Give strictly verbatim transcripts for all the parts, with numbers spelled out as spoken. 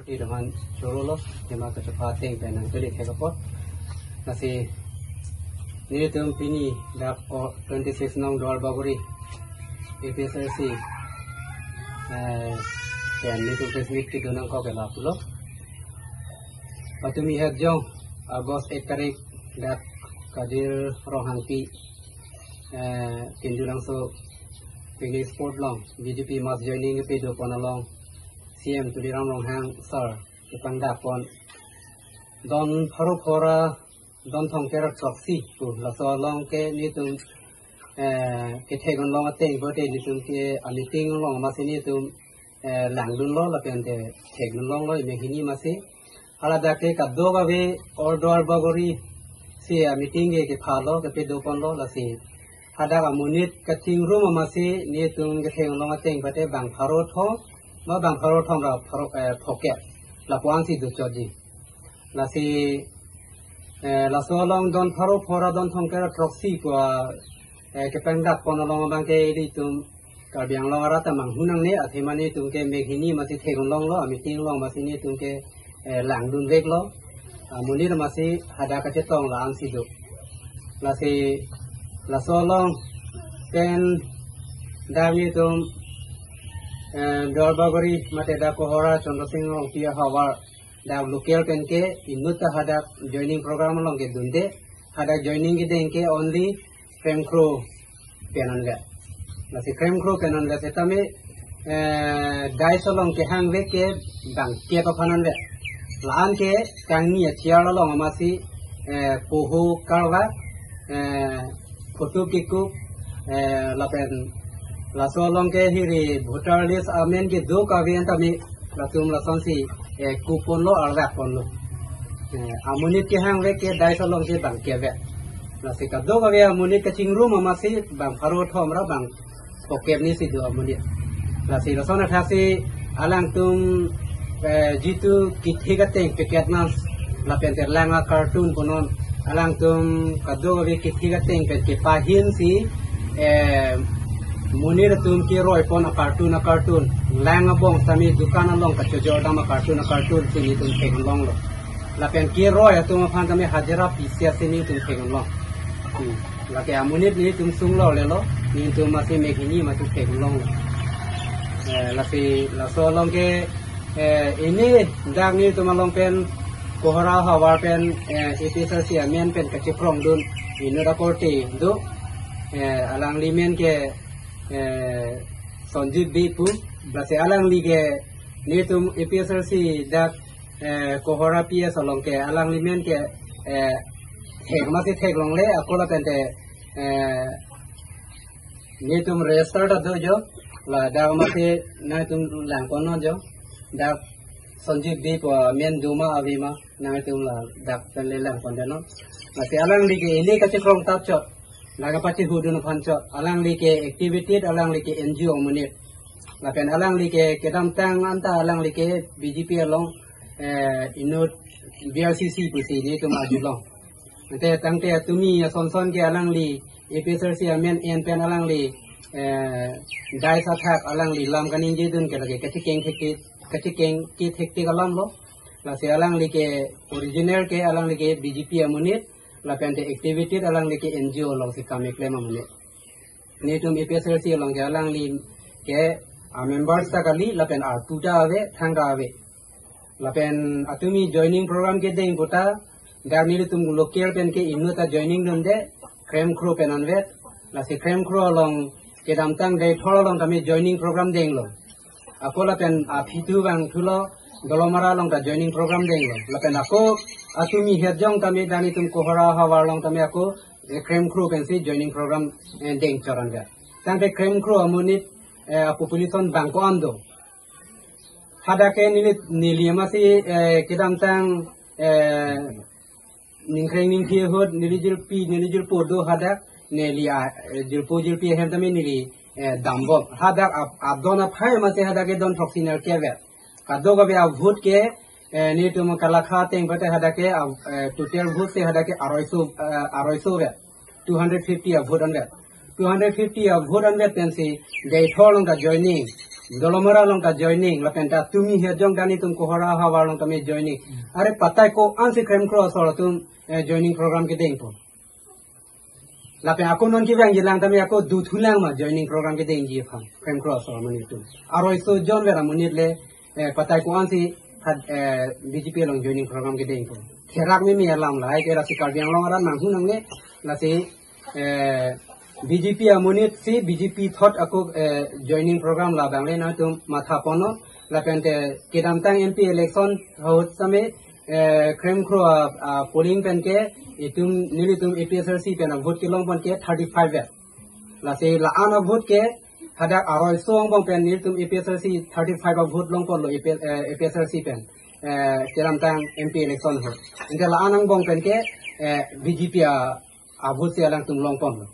Ti dohan chorolo, tema kachepha ateng pen nangpeli thek apot. Lasi nelitum pini dak o twenty six nong Duarbagori A P S L C, eh, pen nelitum press meet kedo nangkok ke lapulo. Patumi het jong August ek tarik dak Kadir Ronghangpi, eh, Tinjulangso pini spot along B J P mass joining kedo pon along C M Tuliram Ronghang sir kepangdak pon. Don pharo phora, don thomkep ra throksi pu laso along ke nelitum, eh, kethek-un long ateng pote nelitum ke a meeting along masi nelitum, eh, langdunlo lapen te thek-un longlo, ime hini masi. Hala dak ke kadokave Duarbagori si a meeting ke kephalo, kepedo ponlo lasi. Hadak amonit kachingrum masi nelitum kethek-un long ateng pote bang pharo thom, ma bang pharo thom ra pharo, eh, phokep. Lapu-an si dochotji. Lasi, eh, laso along don pharo phora don thomkep ra throksi pu, eh, kepangdak pon along abang ke ilitum Karbi Anglong arat ta manghu nangne, athema nelitum ke mek hini masi thek-un longlo, a meeting along masi nelitum ke, eh, langdun veklo. Amonit masi hadak kachetong la-an si do. Lasi laso along pen dak nelitum, eh, Duarbagori mate dak Kohora Chandra Sing Rongpi ahavar dak local pen ke inut ta hadak joining program along kedunde, hadak joining kedeng ke only kremkro pen anvet. Lasi kremkro pen anvet setame, eh, dais along kehang vek ke bang kep aphan anvet. La-an ke kangni a chair along masi, eh, poho karvak, eh, photo kekup, eh, lapen laso along ke hiri voter list amen kedo kave an tame latum lasonsi, eh, kup ponlo, arvak ponlo. Eh, amonit kehang vek ke dais along ke bang kep vek. Lasi kadokave amonit kachingrum masi bang pharo thom ra bang phokep ni si do amonit. Lasi lason athak si alangtum, eh, jitu kethek ateng packet mas lapen te lang a carton punon, alangtum kadokave kethek ateng pen kepahin si, eh, monit atum keroi pon a carton a carton, lang abong sami dukan along kachojor dam a carton a carton si nelitum thek-un longlo. Lapen keroi atum aphan tame hajira pisi si nelitum thek-un long. Hmm. Lake amonit nelitum sunglo lelo, nelitum masi mek hini masi thek-un long. Eh, lasi laso along ke, eh, pini dak nelitum along pen Kohora ahavar pen, eh, A P S L C amen pen kachekrongdun inut akorte do, eh, alangli men ke, eh, Sonjib Bey pu, lasi alangli ke nelitum A P S L C dak, eh, Kohora P S along ke alangli men ke, eh, thek masi theklongle, ako lapen te, eh, nelitum register ta do jo, ladak masi nangtum lang ponnon jo, dak Sonjib Bey pu amen do ma ave ma, nangtum ladak pen le lang pon deno. Lasi alangli ke pini kachekrong tap chot, laga pachihudun aphan chot, alangli ke activity, alangli ke N G O amonit. Lapen alangli ke kedamtang anta alangli ke B J P along, eh, inut B R C C pusi nelitum arjulong. Ante tangte atumi asonson ke alangli A P S L C amen en pen alangli, eh, dais athak alangli lam kaningjedun ke lake kachekeng thektik, kachekeng ke thektik alam lo. Lasi alangli ke original ke alangli ke B J P amonit, lapen te activity alangli ke N G O alongsi kam keklem amonit. Nelitum A P S L C along ke alangli ke a members ta kali, lapen arpu ta ave, thang ta ave. Lapen atumi joining program kedeng puta, dak nelitum local pen ke inut ta joining dunde, kremkro pen anvet. Lasi kremkro along kedamtang Deithor along tame joining program denglo. Ako lapen aphi tu vangthulo, Dolamara along ta joining program denglo. Lapen ako atumi het jong tame dak nelitum Kohora ahavar along tame ako, eh, kremkro pensi joining program, eh, deng chot anvet. Tangte kremkro amonit, eh, population bang ko-an do. Hadak ke neli, neli masi, eh, kedamtang, eh, ningkreng ningphi ahut neli jirpi, neli jirpo do hadak, neli a, eh, jirpo jirpi ahem tame neli, eh, dambom. Hadak ap, adon aphai masi hadak ke don throksi nerkep vet. Kadokave a vote ke, eh, nelitum Kalakha ateng pote hadak ke, ah, eh, total vote si hadak ke aroiso, eh, aroiso vet. Two hundred fifty a vote anvet. Two hundred fifty a vote anvet pensi Deithor along ta joining. Dolamara along ta joining, lapen ta tumi he jong dani tum Kohora havar along tame joining. Are patai ko-ansi Kremkro asor atum, eh, joining program kedengpo. Lapen ako non kevang jilang tame ako dothulang ma joining program kedengji aphan. Kremkro asor amonit atum. Aroiso jon vera monit le, eh, patai ko-ansi had, eh, B J P along joining program kedengpo. Therak mimi alam lahai ke lasi Karbi Anglong arat nanghu nangne lasi, eh, B J P amonit si B J P thot ako, eh, joining program labang le nangtum matha ponnon lapen te kedamtang M P election ahut tame, eh, Kremkro a, a polling pen ke itum nelitum A P H L C pen a vote kelong pon ke thirty-five vet. Lasi la-an a vote ke hadak aroiso angbong pen nelitum A P H L C thirty-five a vote longponlo A P, eh, A P H L C pen, eh, kedamtang M P election ahut. Ante la-an angbong pen ke, eh, B J P a, a vote si alangtum longponlo.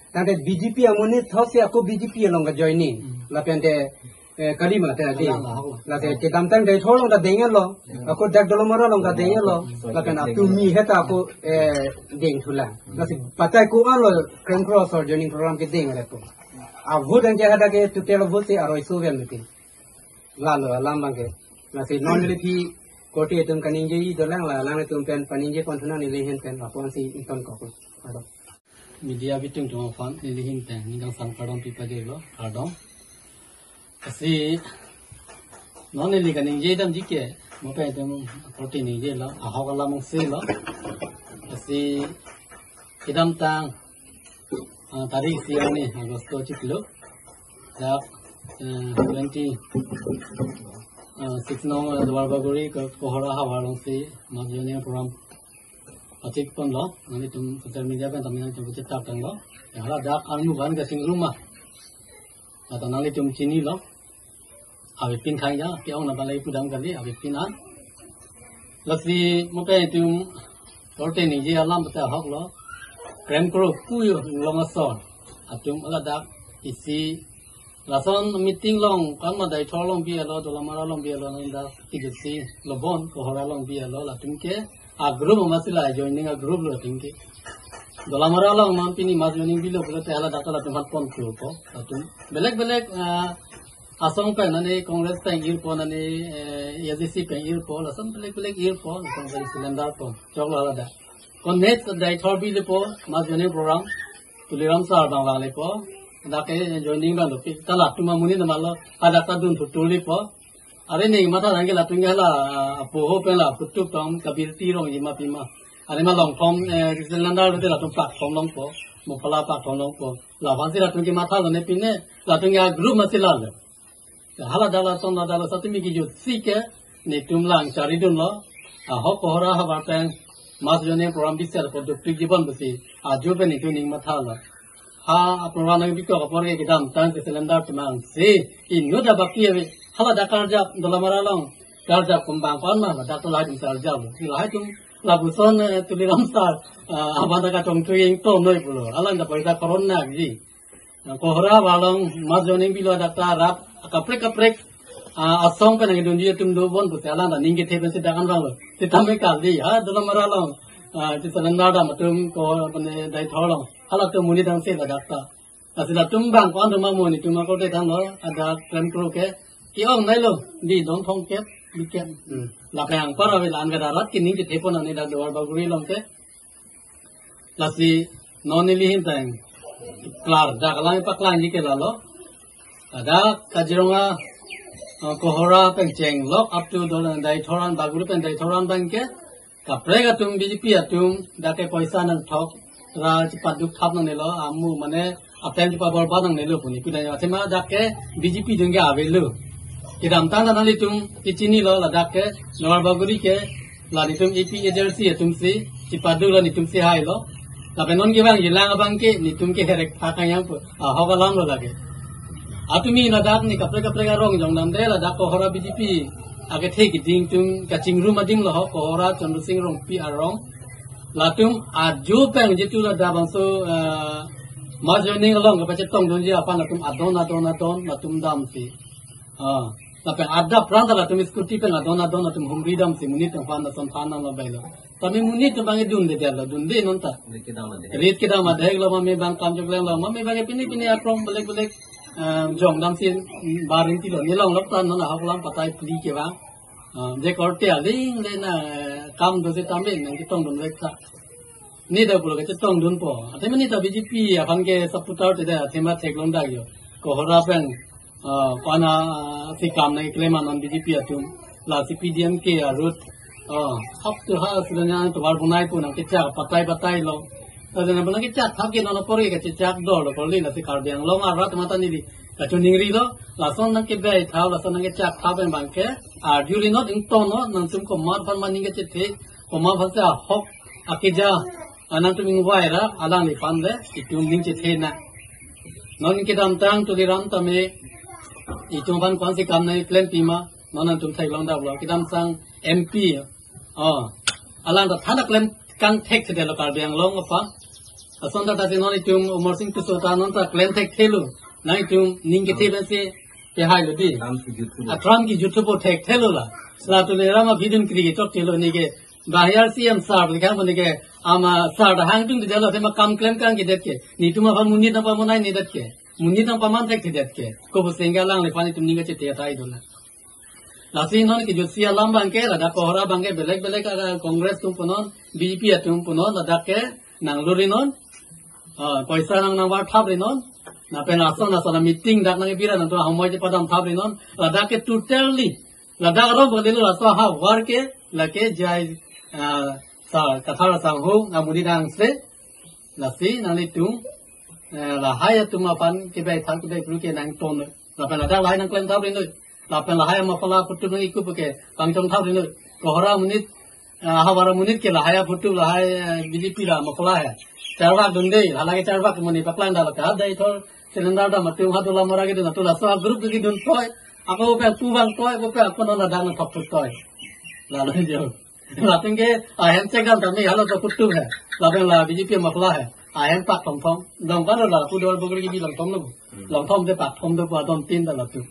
Tangte B J P amonit thotsi ako B J P along ke joining. Hmm. Lapen te, eh, kalima te adi. Alang ahok. Lasi kedamtang Deithor along ta denglo. Hmm. Ako dak Dolamara along ta denglo. Hmm. Lapen atumi he ta ako, eh, dengthulang. Lasi patai ko-anlo Kremkro asor joining program kedeng arepo. A vote anke hadak ke total vote si aroiso ven miti. Lalo alam abang ke. Lasi non neli phi korte atum kaningje dolang la, alanglitum pen paningje pon thunang neli ahin pen apon si ingtonkok. Ado. Media bitung atum aphan neli ahin pen ning kangsam kardom pipajirlo, kardom. Lasi non neli kaningje damji ke, mo pen atum korte ningjelo, ahok alam angselo. Lasi kedamtang, ah, tarik isi arni August chiklo. Dak, eh, twenty, ah, six nong, eh, Duarbagori ke Kohora havar alongsi mass joining program pachekponlo. Nanglitum social media pen tame nanglitum pachethap tanglo. Ya, hala dak armu ban kachingrum ma. Atau nanglitum chinilo. Avepin khang ya, ke-ong na balai pudam kali, avepin an. Lasi mo pen atum korte ningje alam patai ahoklo. Kremkro pu along asor atum ladak isi lason meeting along, kan ma Deithor along bihelo, Dolamara along bihelo, nang dak kejutsi lobon, Kohora along bihelo, latum ke a group ma si la joining a group lo latum ke. Dolamara along ma pini mass joining bilo pulote hala dak ta latum aphan ponthurpo. Latum belek belek, ah, asong pen nani Congress pen irpo, nani, eh, A D C pen irpo, lason belek belek irpo, lason belek cylinder po. Choklo hala dak. Kon next Deithor bilepo, mass joining program Tuliram sir abang vanglepo. Dak ke joining abang dopik. Ta latum amonit na malo, hadak ta dun thutur lepo. Are ne matha nangke latum ke hala, ah, apo ho pen la putuk tom kabirti rong jima pima. Are ma longthom, eh, cylinder lote latum pakthom longpo. Mopala pakthom longpo. Laphan si latum ke mathalo ne pine, latum ke a group ma si lalo. Ya, hala dak lason la dak lason tumi kejutsi ke, netum lang charidunlo. Ahok Kohora havar pen mass joining program biser po dopik jibon pusi. Ajo pen netum ning mathalo. Ha, apor wana bikok apor ke kedamtang ke cylinder temang si. Inut abaki ave. Hala dak karjap Dolamara along. Karjap kumbang pan ma, dak to lahai atum karjap. Lahai atum lapuson, eh, Tuliram sir, ah, abang dak katong tu ington noi pulo. Hala dak paisa corona ji. Kohora havar along mass joining bilo dak ta rat kaprek kaprek, ah, asong pen nangdunji atum dobom pusi alang ta ning kethe pensi dak an vanglo. Sitame kali, ha, Dolamara along, ah, ti cylinder dam atum ko pene Deithor along. Hala atum monit dang si ladak ta. Lasi latum bang ko-an atum amonit atum ako te tanglo, ada Kremkro ke. Ke-ong nailo, di don thong kep, di kep. Hmm. Lapen anpar ave la-an gada rat ke ning kethe pon ani dak Duarbagori along ke. Lasi non neli ahin pen klar, dak alang paklangji ke lalo. Ada Kaziranga, eh, Kohora pen chenglok up to Dol-, Deithor an, Bagori pen Deithor an abang ke. Kaprek atum B J P atum dak ke poisa nangthok ra chepaduk thap nangnelo, amu mane atem chepaborbat nangnelo pu ni. Kudang athema dak ke B J P atum ke avelo. Kedamtang ta nanglitum kechinilo ladak ke Duarbagori ke la netum A P H L C atum si chepaduk la netum si hailo. Lapen non kevang jilang abang ke netum ke herek phak yang pu. Ahok alam lo lake. Atumi ladak ne kaprek kaprek arong jong namde ladak Kohora B J P akethe keding atum kachingrum adim lo ho Kohora Chandra Sing Rongpi arong. Latum ajo pen jitu ladak bangso, eh, mass joining along kapachetongdunji aphan latum adon adon adon latum damsi. Ah, lapen adap rang ta latum scooty pen adon adon latum humri damsi monit aphan latum phan nang lo bailo. Tame monit atum abang dunde detlo, dunde non ta. Rit kedam adhek. Rit kedam adhek lo, mame abang kam joklem lo, mame abang pini pini akrong belek belek. Ah, jong damsi, mm, baring tilo, nelong lok tan non ahok alam patai phli ke ba. Ah, je korte aling le na, eh, kam do se tame nangketongdun vek tha. Neta pulo kachetongdunpo. Athema neta B J P aphan ke supporter te da, athema theklong dak yo. Kohora pen, ah, pana, ah, si kam nangkeklem anon B J P atum. Lasi P D M K arut. Ah, hap tu ha sebenarnya tu war bunai pu nangkechak patai patai lo. Sebenarnya nangkechak thap ke non apor ke kechak dolo kali, lasi Karbi Anglong arat mata neli kachiningri lo. Lason nangkebei thap, lason nangkechak thap abang ke arjurinon, ingtonnon, nangtum komat aphan ma ning kechethe, komat aphan si ahok akeja, ah, nangtum ingvai ra, alangliphan le itum ning chethe nang. Non kedamtang Tuliram tame itum aphan ko-ansi kam nangkeklem pima, non nangtum theklong daklo. Kedamtang M P, oh, alang ta than ta klem kangthekthedetlo Karbi Anglong aphan. Lason ta tasi non itum Amarsing Tisso ta non ta klem thekthelo. Nangtum ning kethe pensi kehailo di. Atram kejut thupo thekthelo la. Sila Tuliram abidin kri kechok thelo neke. Bahar C M sir, beli kan neke, ama sir ta hangdun di jalo, athema kam klem kangkedet ke. Netum aphan monit nangpamonai nedet ke. Monit nangpaman thekthedet ke. Kopu sengga alangliphan itum ning kechethe athai dola. Lasi non kejutsi alam abang ke, ladak Kohora abang ke, belek belek ada Congress atum punon, B J P atum punon, ladak ke nanglurinon. Ah, poisa nang nangvar thap rinon. Lapen ason ason meeting dak nangkebira nangtum ahomoi chepadam thap rinon. Ladak ke totally, ladak aron bali lo, laso ahavar ke, lake jai, ah, sa, Kathar asangho, amuni dang se. Lasi nanglitum, eh, lahai atum aphan kebei thang kebei phru ke nangton. Lapen ladak lahai nangklem thap rinoi. Lapen lahai ama pala putum nang iku puke pangchong thap rinoi. Kohora monit, eh, ahavar amonit ke lahai aputum lahai, eh, B J P la ama pala he. Charvak dun dei, halake charvak monit paklang dal ka dei thor cylinder dam atum hadu lamora kedun atum laso group kedun toi. Ako pe pu vang toi, ako pe ako non ladak nangthok toi. Lalo jo. Latum ke, ah, hem check dam tame halo to putum he. Lapen la B J P mafla he. Ah, hem pak thom thom. Dong karo la pu dor bogri ki bi long thom lo. Long thom de pak thom do pu adon tin da latum.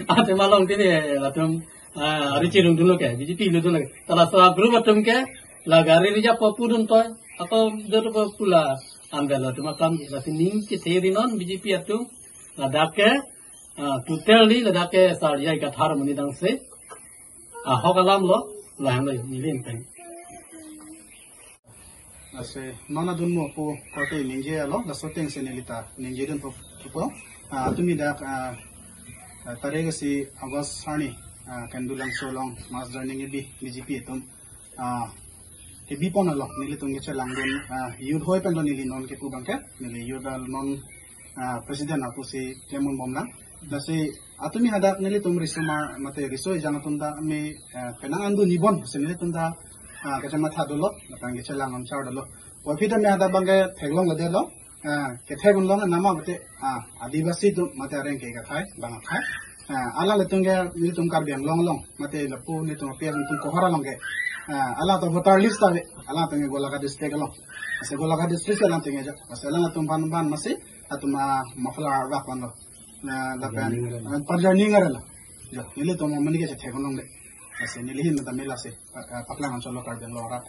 Athema long tin he latum. Ah, ari chirung dun lo ke, B J P lo dun lo ke. Ta laso group atum ke, la gari reserve po pudun toi. Ako do to po pula ambe latum akam lasi ning chethe rinon B J P atum. Ladak ke, ah, totally ladak ke sar jai Kathar amonit dang se. Ahok alam lo, lahai lo, neli ingteng. Lasi, non adun mo pu korte ningje alo, laso ateng si neli ta ningjedun pu, pu, ah, tumi dak, ah, ah, tarik isi August arni, ah, Kenduleng Solong, mass joining kebi, B J P atum, ah, kebi pon alo, nelitum kechelangdun, ah, youth hoi pen lo neli non kepu abang ke, neli youth al non, ah, president apusi klemon bomlang. Lasi atumi hadak nelitum riso ma mate riso ejang atum ta me, eh, penang andu nibon si nelitum ta, ah, kachematha dolo, lapen kachelang anchar dolo. Puvoiphit ta me hadak abang ke theklong lade lo, ah, kethek unlong nama mate, ah, Adivasi atum mate areng ke kathai, bang athai. Ah, alanglitum ke nelitum Karbi Anglong along, mate lapu nelitum api nelitum Kohora along ke. Ah, alang ta voter list ta ave, alangtum ke Golaghat district along. Lasi Golaghat district alangtum ke ja, lasi alangtum aphan aphan masi, atum, ah, mafla rak van lo. Na, lapen, Parjani ngarela. Ah, Parjani ngarela. Jo, nelitum amonit ke chethe konong de. Lasi neli ahin ta me lasi, ah, ah, paklang anchot lo Karbi Anglong arat.